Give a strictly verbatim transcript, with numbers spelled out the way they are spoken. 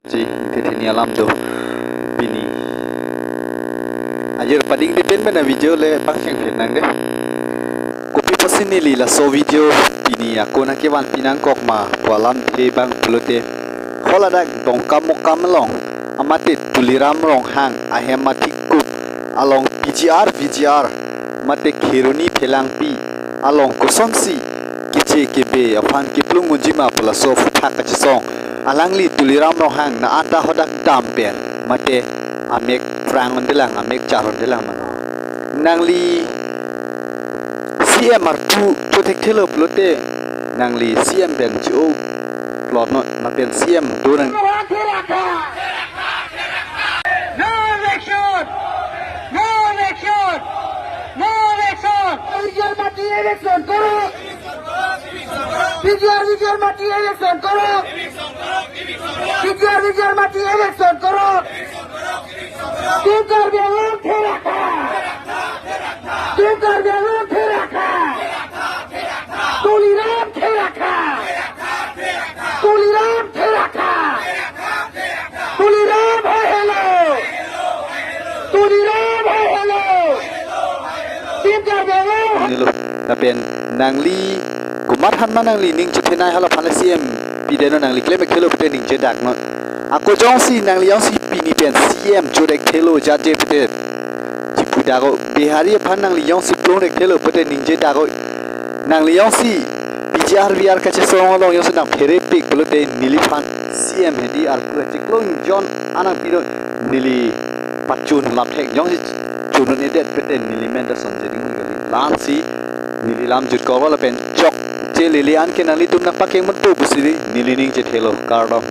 Ji, ite theni alam do pini. Ajir pading de pen mena video le pangcheng phet nang de. Kopi pusi neli laso video pini ako nangkevan pinangkok ma pu alamthe abang pulote, haladak Dongkamukam along, amate Tuliram Ronghang ahem athekup along P G R, V G R, mate Kheroni Phelangpi along kosonsi keche kebe aphan keplung unji ma pu laso aphuthak kachesong. Alangli Tuliram Ronghang na anta hadak dam pen mate amek prang undelang, amek char undelang mano. Nangli C M arpu cho thekthelo pulote nangli C M pen cho plot no, lapen C M do nang. No election! No election! No election! P G R V G R mati election koro! P G R V G R mati election koro! P G R V G R mati election koro! Team Karbi Anglong thera kha! Team Karbi Anglong thera kha! Tuliram thera kha! Tuliram thera kha! Tuliram hai hello! Tuliram hai hello! Team Karbi Anglong! Nilo, lapen nangli komat aphan ma nangli ning chethenei, hala aphan le C M pidetnon, nangli klem thekthelo pute ningje dak non. Ako jongsi nangli jongsi pini pen C M cho thekthelo jat je pute chipu dak o, Bihari aphan nangli jongsi plung thekthelo pute ningje dak o. Nangli jongsi P G R V R kachesong along jongsi nangpherepik pulote neliphan C M hedi arpu chiklong jon anang pidetnon, neli pachun lam thek, jongsi chun un-edet pute neli men ta sonje ding un kali. Lasi neli lam jutkok lapen chokche lele anke nanglitum nangpakeng manpo pusi neli ning chethelo, kardom.